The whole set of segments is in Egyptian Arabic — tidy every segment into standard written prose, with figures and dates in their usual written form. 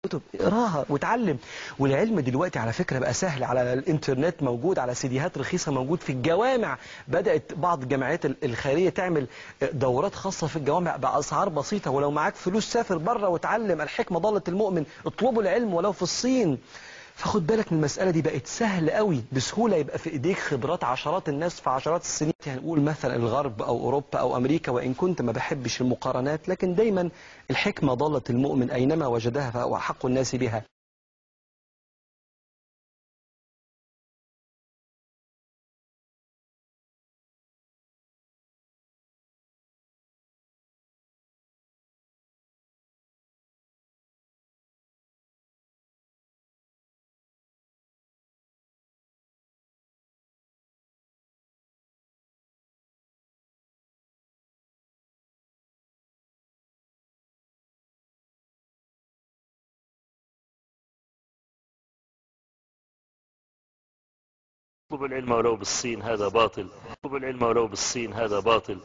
كتب اقراها وتعلم. والعلم دلوقتي على فكرة بقى سهل، على الانترنت موجود، على سيديهات رخيصة موجود، في الجوامع بدأت بعض الجامعات الخيرية تعمل دورات خاصة في الجوامع بأسعار بسيطة، ولو معاك فلوس سافر بره وتعلم. الحكمة ضالة المؤمن، اطلبوا العلم ولو في الصين. فخد بالك من المسألة دي، بقت سهل قوي، بسهولة يبقى في ايديك خبرات عشرات الناس في عشرات السنين. هنقول مثلا الغرب او اوروبا او امريكا، وان كنت ما بحبش المقارنات، لكن دايما الحكمة ضالة المؤمن اينما وجدها فهو احق الناس بها. اطلب العلم ولو بالصين هذا باطل، اطلب العلم ولو بالصين هذا باطل.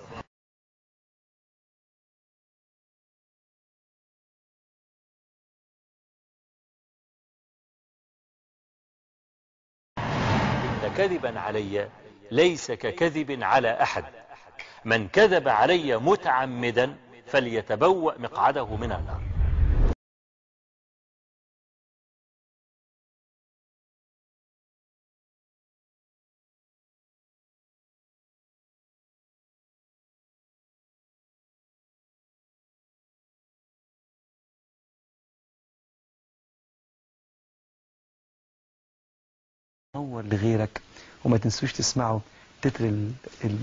إن كذبا علي ليس ككذب على أحد، من كذب علي متعمدا فليتبوأ مقعده من النار. نور لغيرك. وما تنسوش تسمعوا تتر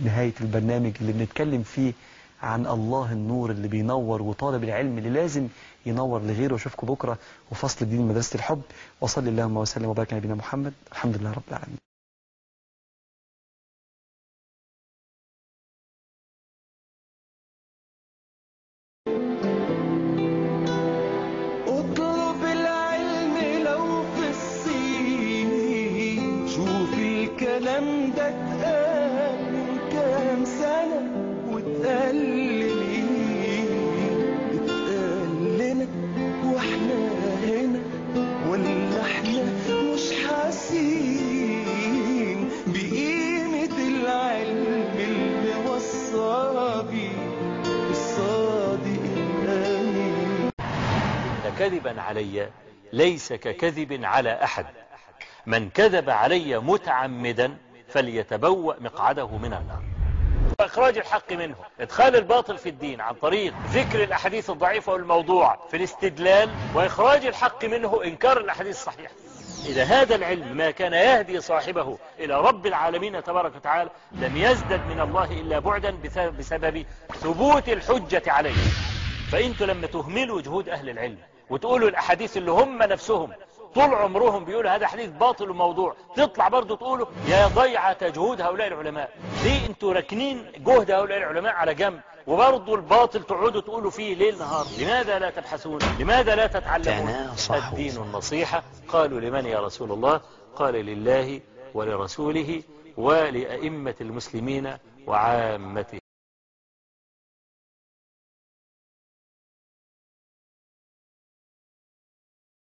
نهاية البرنامج اللي بنتكلم فيه عن الله النور اللي بينور، وطالب العلم اللي لازم ينور لغيره. واشوفكم بكرة وفصل جديد من مدرسة الحب. وصلي اللهم وسلم وبارك على نبينا محمد. الحمد لله رب العالمين. اطلب العلم لو في الصين، شوف الكلام ده اتقال من كام سنة واتقال لمين، اتقال لنا واحنا هنا ولا احنا مش حاسين بقيمة العلم اللي وصى بيه الصادق الأمين. إن كذبا علي ليس ككذب على أحد، من كذب علي متعمدا فليتبوأ مقعده من النار. إخراج الحق منه، إدخال الباطل في الدين عن طريق ذكر الأحاديث الضعيفة والموضوع في الاستدلال، وإخراج الحق منه إنكار الأحاديث الصحيحة. إذا هذا العلم ما كان يهدي صاحبه إلى رب العالمين تبارك وتعالى لم يزدد من الله إلا بعدا بسبب ثبوت الحجة عليه. فإنتوا لما تهملوا جهود أهل العلم وتقولوا الأحاديث اللي هم نفسهم طول عمرهم بيقولوا هذا حديث باطل وموضوع، تطلع برضه تقولوا يا ضيعة جهود هؤلاء العلماء. ليه انتوا راكنين جهد هؤلاء العلماء على جنب وبرضه الباطل تقعدوا تقولوا فيه ليل نهار؟ لماذا لا تبحثون؟ لماذا لا تتعلمون؟ الدين النصيحة. قالوا لمن يا رسول الله؟ قال لله ولرسوله ولأئمة المسلمين وعامتهم.